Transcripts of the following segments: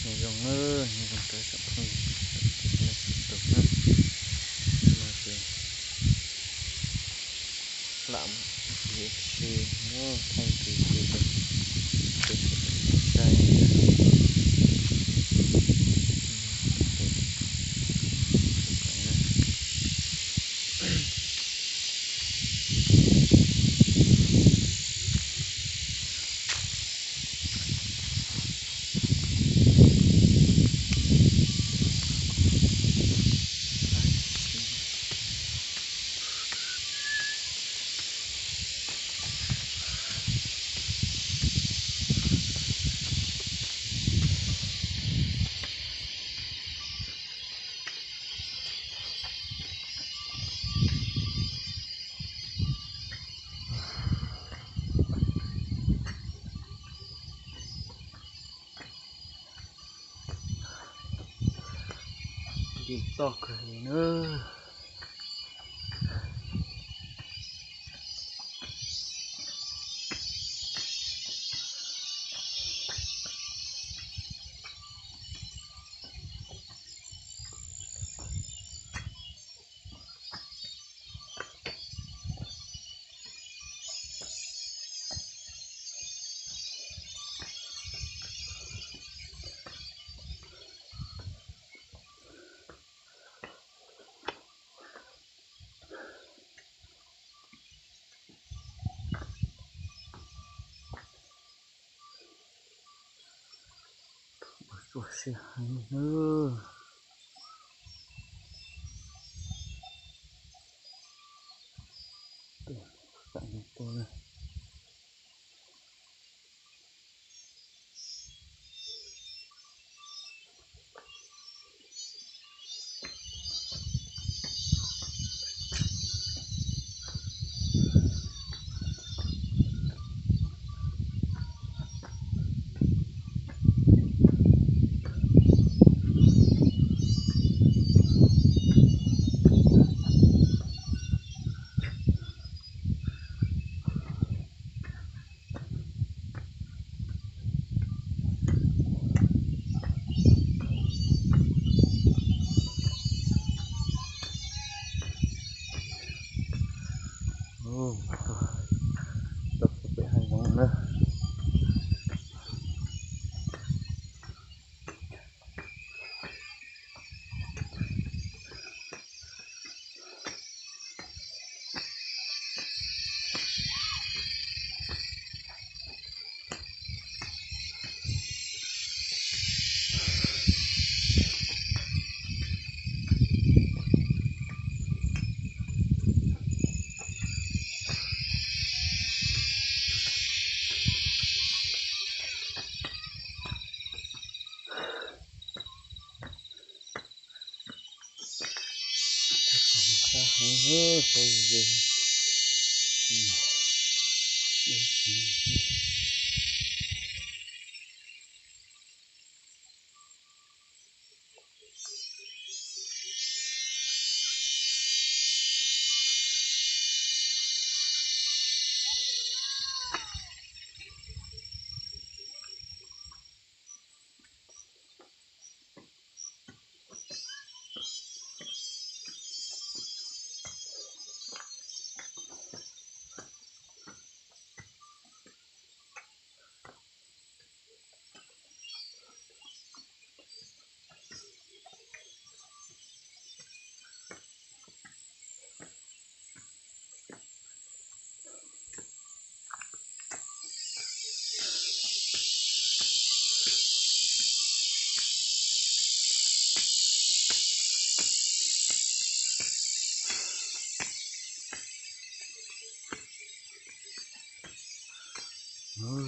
Nyob zoo na, nyob zoo rau tsoom phooj ywg sawv daws na. Hnub no ces lam mus ua si na, thaij ua si rau peb sawv daws tau saib na. Dim toj kawg li na. Tsuas siab heev nawb. Tau pem hav zoov na.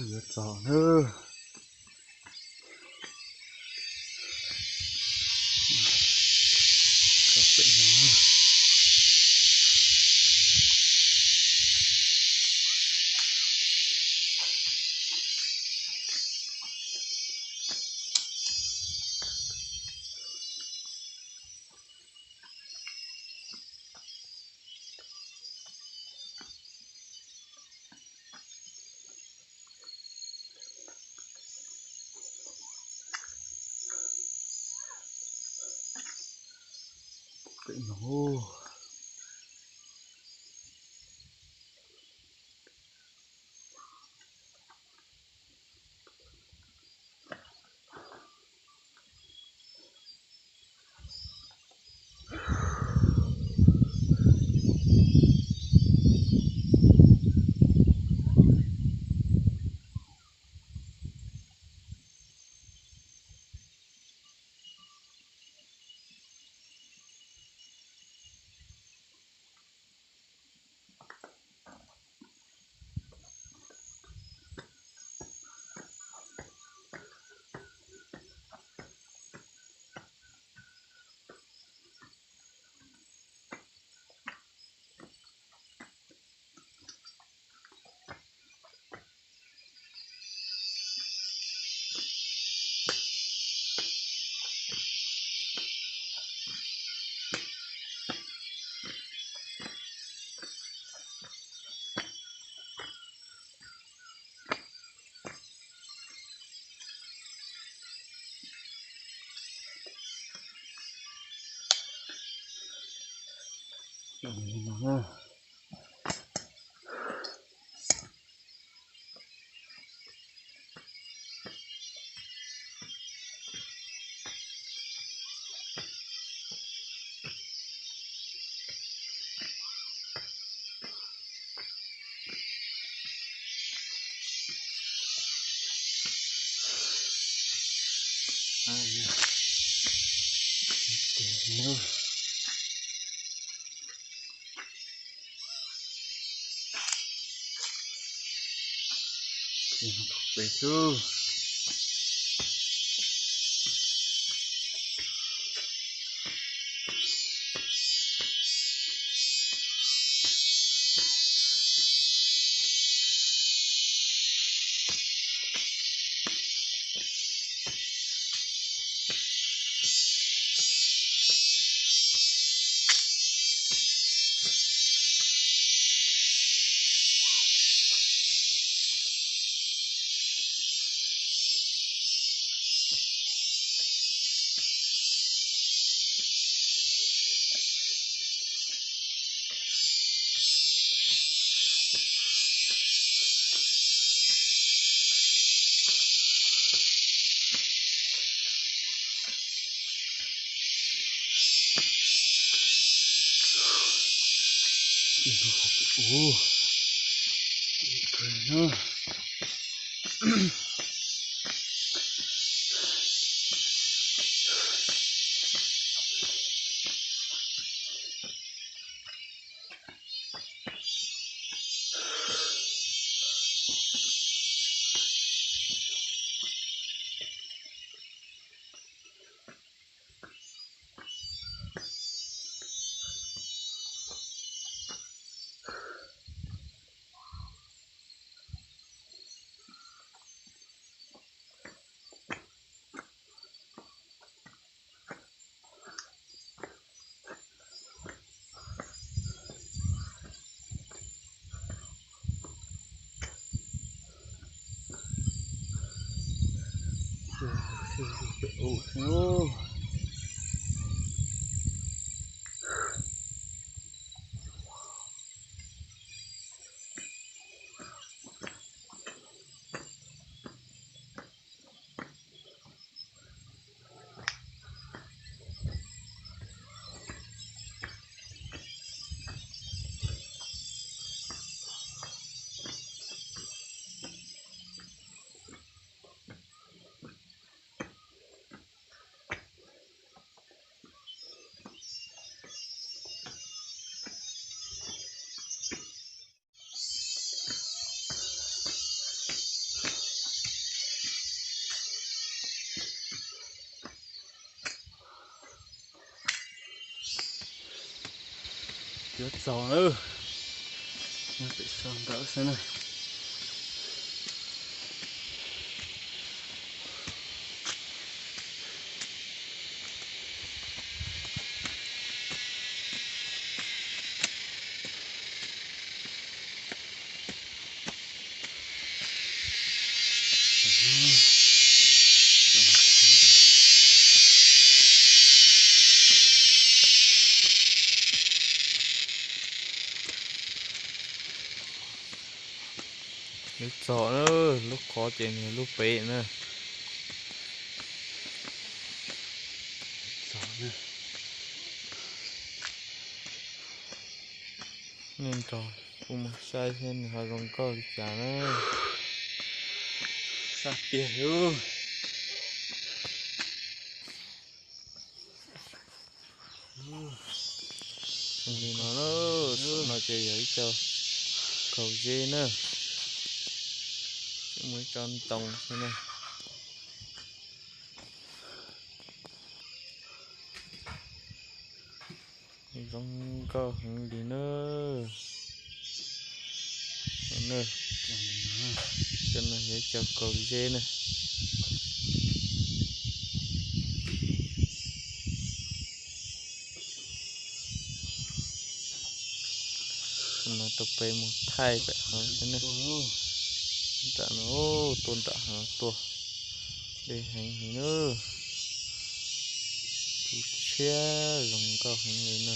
Yuav txog na. Pem no. Pem xwb. Ub, kawg no. Yuav txaus lawm, nyob pem saum ntawd xwb na. Lub txog na, lub qhov ces nws lub pem na. Nej nrog kuv mus saib seb nws ho zoo nkauj li cas na. Sab tiag lub. Li no na, saum no ces yog ib co kaus zeb na. Tseem muaj ib tsob ntoo xwb na. Zoo nkauj heev li na. Cov no yog ib co kaus zeb na. No rau pem mus thaij pem hauv xwb na. Nram no, tuaj nram no tuaj, deb heev li na. Tus tshiab zoo nkauj heev li na.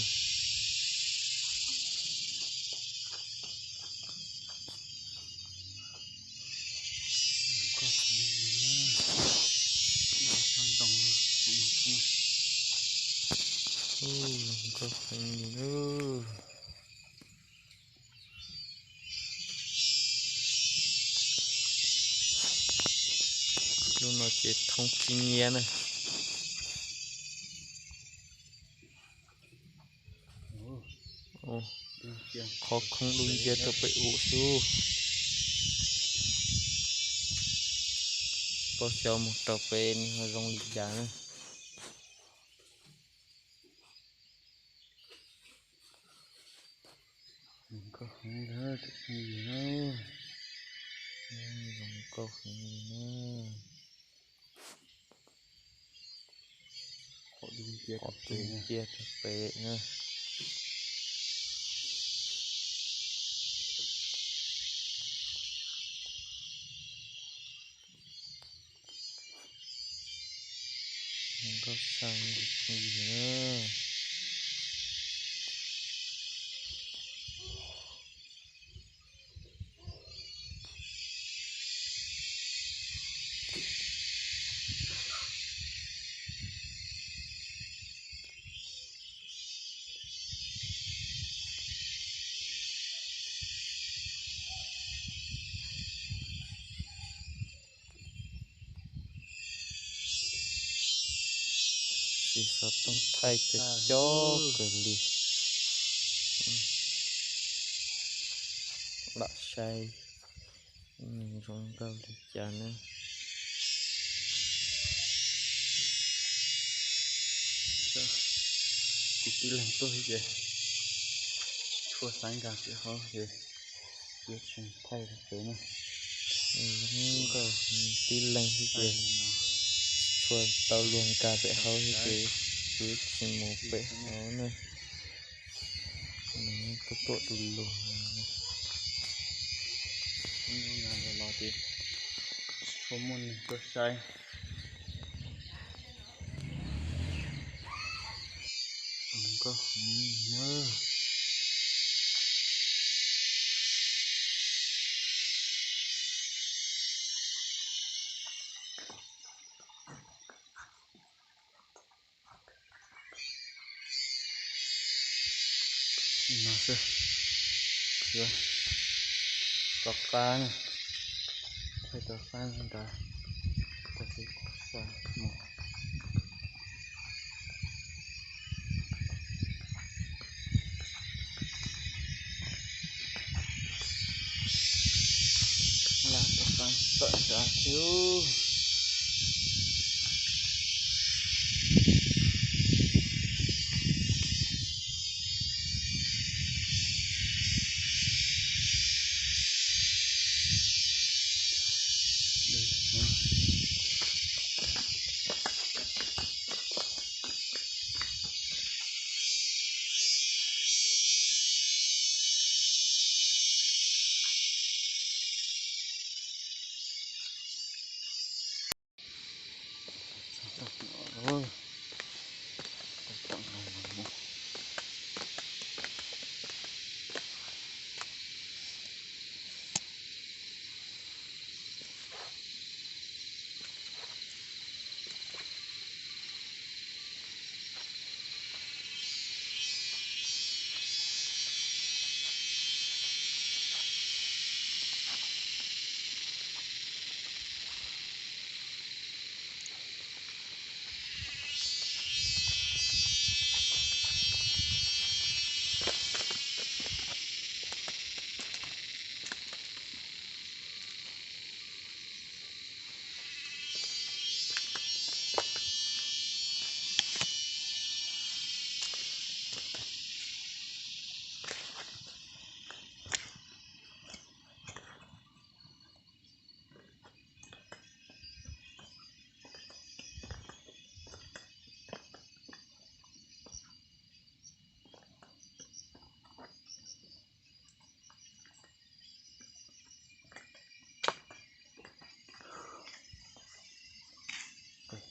Zoo nkauj heev li na. Lub no ces thoob tsis nyiaj na. Qhov khoob dub nciab rau pem ub xwb. Tsis paub xyov mus rau pem nws ho zoo li cas na. Zoo nkauj heev li na, zoo nkauj heev li na. Qhov dub nciab rau pem na. Zoo nkauj xav li na. Siv xov tooj thaij cov coob kawg li. Lam saib nws zoo nkauj li cas na. Kuv tib leeg tuaj ces tshua xaiv nkag pem hauv ces yuav tsis thaij pem na. Zoo nkauj, tib leeg xwb ces tshua tau luag nkag pem hauv xwb ces kuv tsis mus pem hauv na. Nws tuaj tuaj du lug. Los los ces tsis tshua muaj neeg tuaj saib. Zoo nkauj heev na. No xwb, rov qab na, thaij rov qab ntawd, tag kis kuv xa mus. Lam rov qab tawm nrad thiab.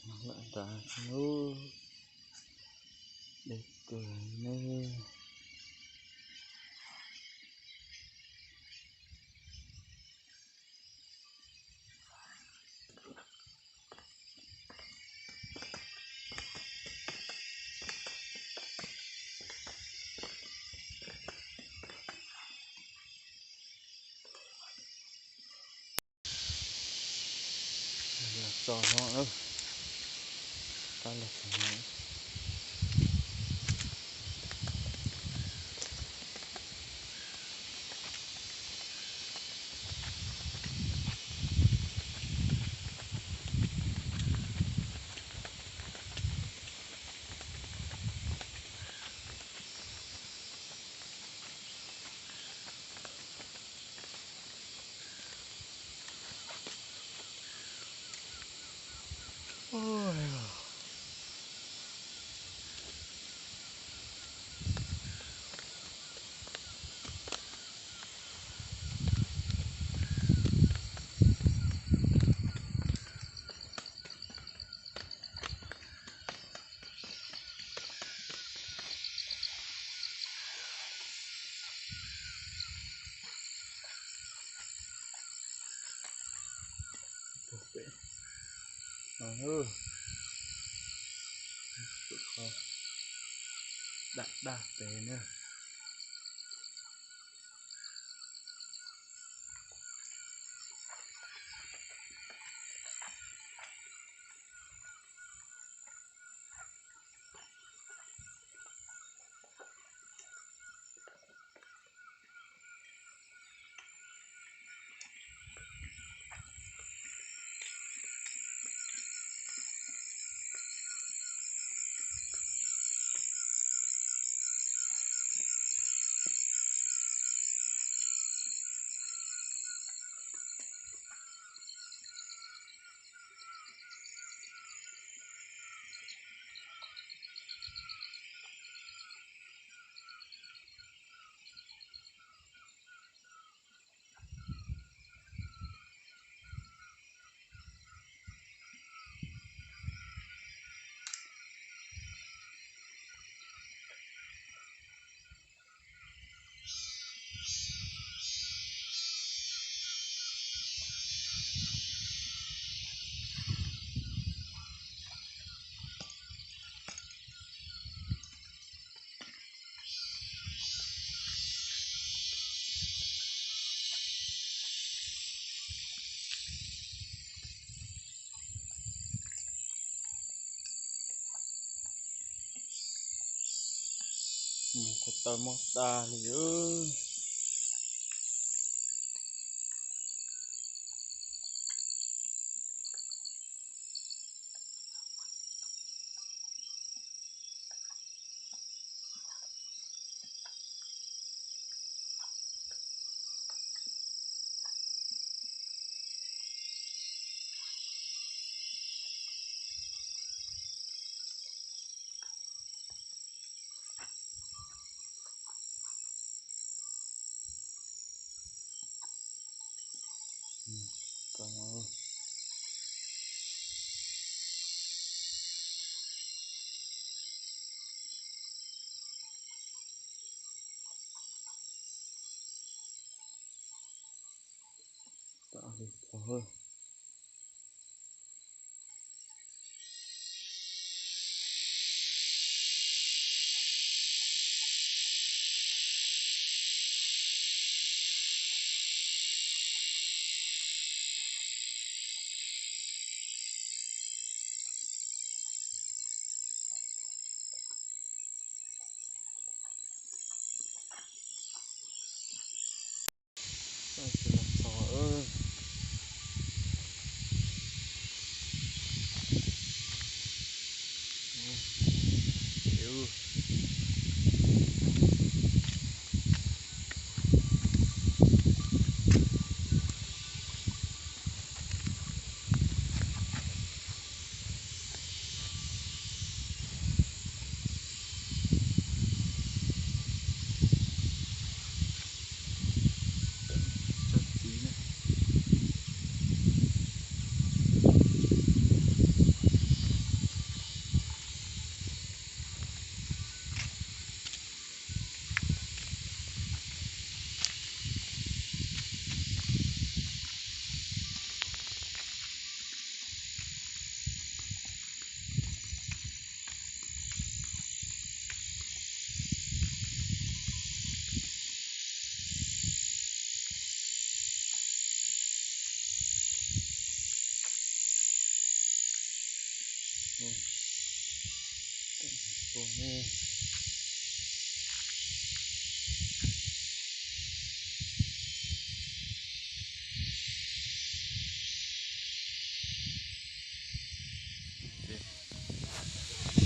Lam nram ub deb kawg ne. Los txog no, tab los txog no. Daj daj pem na. Mus ko taw mob tas li.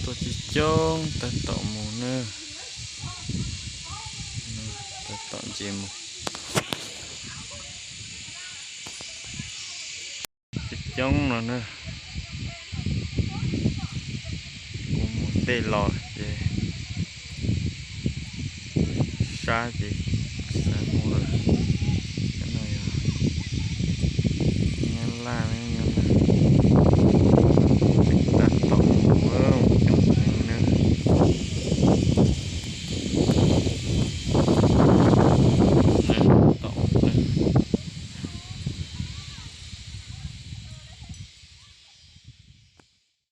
Tuaj coob coob tab tom mus na. Tab tom ntsia mus. Coob coob no na. Kuv mus ntej los ces sab ces xav mus